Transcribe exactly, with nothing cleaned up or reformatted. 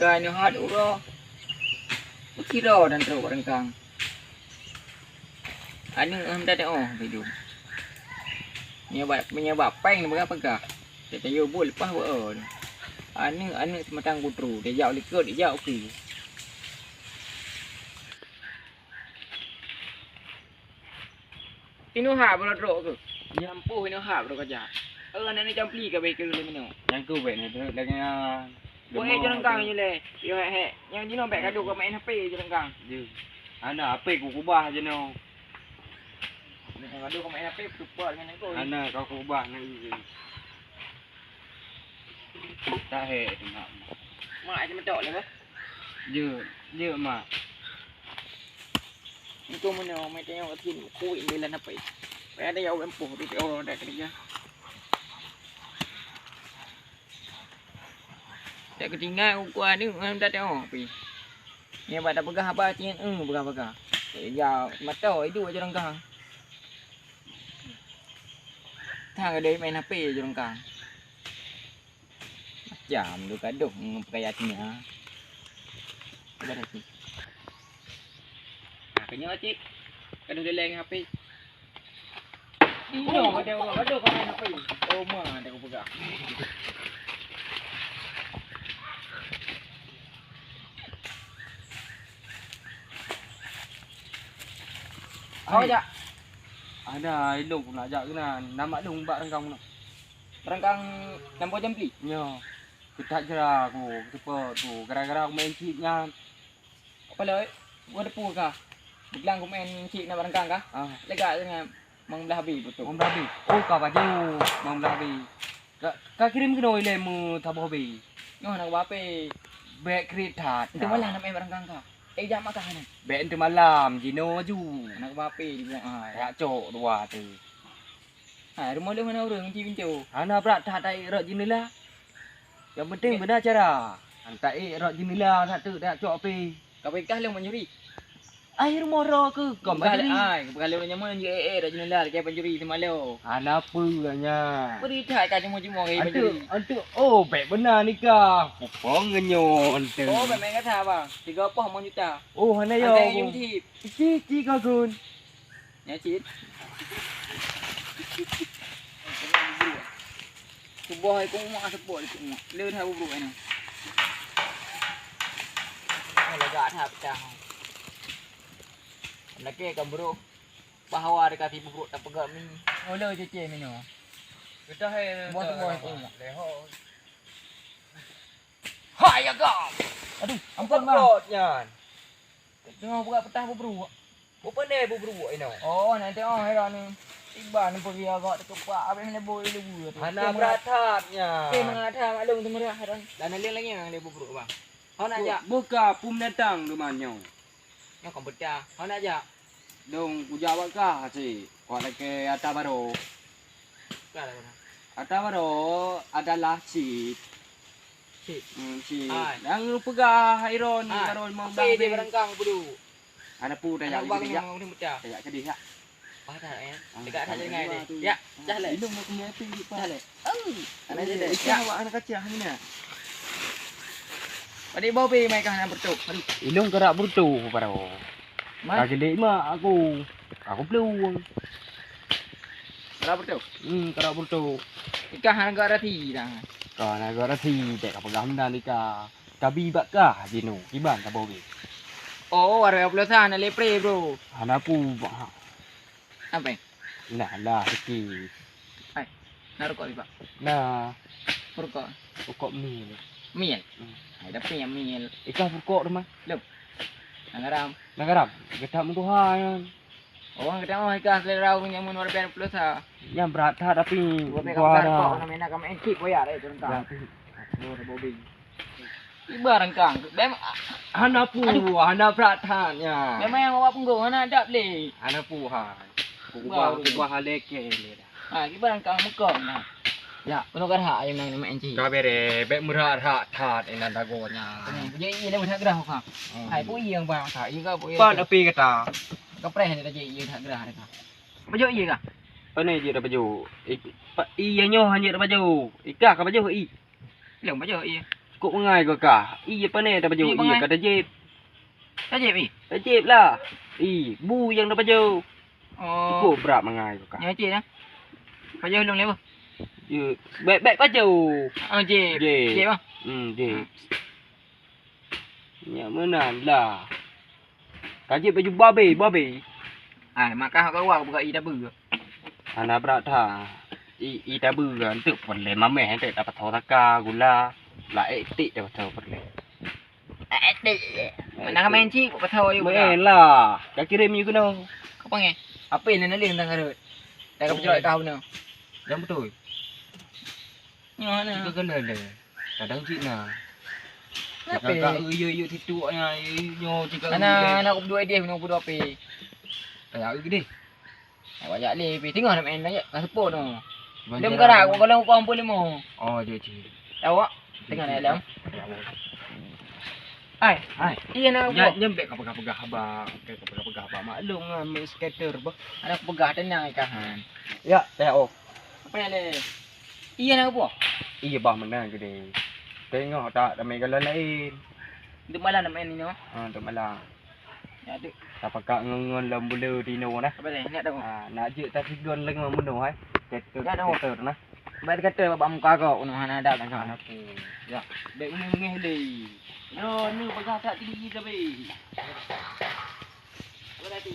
Ka nyoe hat uroe. Meusidroe dan trok rengkang. Aneuk hana teu'oh bidum. Meunyoe bak, meunyoe bak péng peugah-peugah. Teuh tayue buet leupah beu-o. Aneuk, aneuk seumatang putru, dijak likot, dijak ukeue. Inoe hak beurot-rot keuh. Nyan poh inoe hak beurot kaja. Eh, aneuk-aneuk campli ka bèe keu lé minoe. Nyang keu bèk na deuek lagèe nyan. Boh eh, jurengkang nyoe lé. Yo, hek, hek. Nyang jinoe bèk gadoh ka main H P jurengkang. Yo. Hana H P ku kubah jinoe. Nyang gadoh ka main H P, teupat ngon nyang keu. Hana ka kubah na ié. Tak hek tu mak. Mak aja metok lé, bah. Yo, yo, mak. Engkau mana, mai tengok kat sini, kuih dia lah nampak. Payah ada yang orang poh tu, orang dah kerja. Tak ketinggal ukuran ni, orang dah tengok pi. Ni abang tak pegang apa, cing, eh, pegang-pegang. Eh, ya, mata itu aja renggang. Tang ada main H P aja renggang. Macam tu gadoh ngon peukayan nya. Sabar, Cik. Ha, keunyoe, Cik. Gadoh leleng H P. Iyo, gadoh, gadoh kau main H P. Oh, ma, dah aku pegang. Kau jak. Ada, ilong nak jak keunan. Nama lôn bak renggang meunan. Barangkang nambah jam pli? Nyoe. Keutat jra ku, seupôt ku, gara-gara ku main chip nyan. Apa loi? Buat depu kah? Beulang ku main chip na barangkang kah? Ah. Lega dengan Mang Belah Habib betul. Mang Belah Habib. Oh, ka baju, Mang Belah Habib. Ka, ka kirim keunoe ilèe meu saboh bi. Nyoe nak bape. Bèk kriet that. Itu malah nak main barangkang kah? Eh, jak makan ni. Bèk enteuk malam, jinoe aju. Nak bape di buang ai. Yak cok dua tu. Ha, rumoh lôn hana ureueng kunci pintoe. Hana brat that taék rot jendela. Nyang penting beuna cara. Han taék rot jendela that teuk dak cok api. Ka peugah lôn mencuri. Ai rumoh droe keuh kon mencuri. Ai, ka peugah lôn nyaman je ék rot jendela lagèe pencuri teumalo. Hana peue nyan. Beri that ka cuma-cuma kaya pencuri. Anteuk, anteuk. Oh, bèk beuna nikah. Pupong ngeunyoe anteuk. Oh, bèk main kata bang. Tiga poh lima juta. Oh, hana yo. Anteuk kunci. Ci, ci kau gun. Nyan cit. Suboh ikut umak, seupôt ikut umak. Le that bubruk nyoe. Lagak that pecah. Lakèe ka brôk. Bah hawa dikasih bubruk tapeugah mi. Mula cicém nyoe. Suboh, suboh ikut umak. Hai ya kau. Aduh, ampun bang. Nyan. Teungoh buka peutah bubruk. Bupane bubruk inoe. Oh, nanti oh, heran ni. Tiba ni pergi agak terkepak habis ni boy lebu tu. Hana brat that nyan. Eh, mengada maklum tu merah heran. Dan lain lagi yang dia bubruk bang. Hana jak. Buka pum datang rumah nyoe. Nyoe kan pecah. Hana jak. Dong kujak bak kah cik. Kuat lagi ata baru. Ata baru adalah cik. Cik. Hmm, cik. Hai. Yang peugah Iron, Iron mau dah. Apa dia barangkang kudu? Ada pu dah. Anak bang yang mau muda. Tajak kedih ya. Padah ya. Tegak saja dengan dia. Ya, dah le. Ilung nak kena api di pa. Dah le. Oh. Anak jadi. Ikah awak anak kacang ni nak. Pada bau pi mai kah nak bertuk. Aduh. Ilung kerak bertuk para. Mai. Kaki lima aku. Aku peluang. Kerak bertuk. Hmm, kerak bertuk. Ikah anak rati dah. Kau anak rati tak apa gamdan ikah. Kabi bak kah jinoe, kiban saboh bi. Oh, areuy plosa na lepre, bro. Hana pu, bah. Apa? Nah, lah, sikit. Hai, na rukok, Pak? Nah. Rukok? Rukok mil. Mil? Hmm. Hai, tapi yang mil. Ikah rukok rumah? Lom. Nang garam. Nang garam? Getak meutuha nyan. Orang kata, "Oh, ikah selera ureueng nyamun luar biasa plosa." Yang berat that, tapi dua puluh buah dah. Kau nak main, nak main chip, boya, eh, tentang. Berarti. Oh, ada bobing. Iba rangkang. Bem-, hana pu, aduh. Hana berat that, ya. Memang yang awak punggung, hana adab le. Hana pu, ha. Ubah, ubah leke le dah. Ha, iba rangkang muka, nah. Ya, penuh garah ayam nang main chip. Ka bere, bek meurah-rah that, inan dagonya. Jadi, iya, dah meurah garah, ha. Hmm. Hai, pu iya, bang, ha. Iya, ka, pu iya. Pan api kata. Kapreh ni tadi, iya dah gerah dah. Pajoh iya kah? Pane jeuet dah pajoh. Ik-, pa-, iya nyoe han jeuet dah pajoh. Ikah ka pajoh i. Lom pajoh iya. Kok mangai kah? Iya, pane tapajoh. Iya, mangai. Iya, ka tajép. Tajép, ih? Tajép lah. Ih, bu nyang tapajoh. Oh. Cukup brat mangai kah? Nyoe cit nah. Pajoh lôn lé, boh. Iya, baik-baik pajoh. Oh, jép. Jép. Jép, boh. Hmm, jép. Hmm. Nyak meunan lah. Ka jép baju babe, babe. Ah, mak kah ka wa buka i tabeue. Hana brat that. I, i tabeue enteuk peureulèe mamèh enteuk dapat ho saka gula. La ék tik dapat ho peureulèe. Ék tik. Mana ka main cik, buka ho yuk. Main lah. Ka kirém yuk keunoe. Ka panggil. Apa yang nak leh tentang karut? Dah ka peucok kah keunoe. Yang betul. Nyoe na. Cit ka galak lé. Kadang cit na. Kenapa? Kakak, eh, yuk, yuk, situ na, eh, nyoe cit ka galak. Anak, anak dua idéh, nyoe dua pi. Kayak gede. Awak jak lé pi. Tengok nak main aja. Ka sepo tu. Dia meukarak, aku kalau aku ampun lima. Oh, dia cit. Awak tengok nak dalam. Ai, ai. Iya nak. Nyembek ka peugah-peugah haba, ka peugah-peugah haba. Maklum lah, main skater bah. Anak peugah tenang ikahan. Ya, teh oh. Apa yang leh? Iya nak apa? Iya bah, meunan gede. Tengok tak ramai galon lain. Untuk malam nak main ni, no? Ha, untuk malam. Ya, tu. Tapakak ngon-ngon lam bulu dino nah. Apa ni? Nak tahu. Ha, nak jek tak sigon leng menuh, hai. Ketuk, ya, tahu. Ketuk nah. Baik kata bak muka kau, kena hana ada kan. Oke. Ya, baik mengeh deh. Yo, ni bagah tak tinggi tapi. Apa tadi?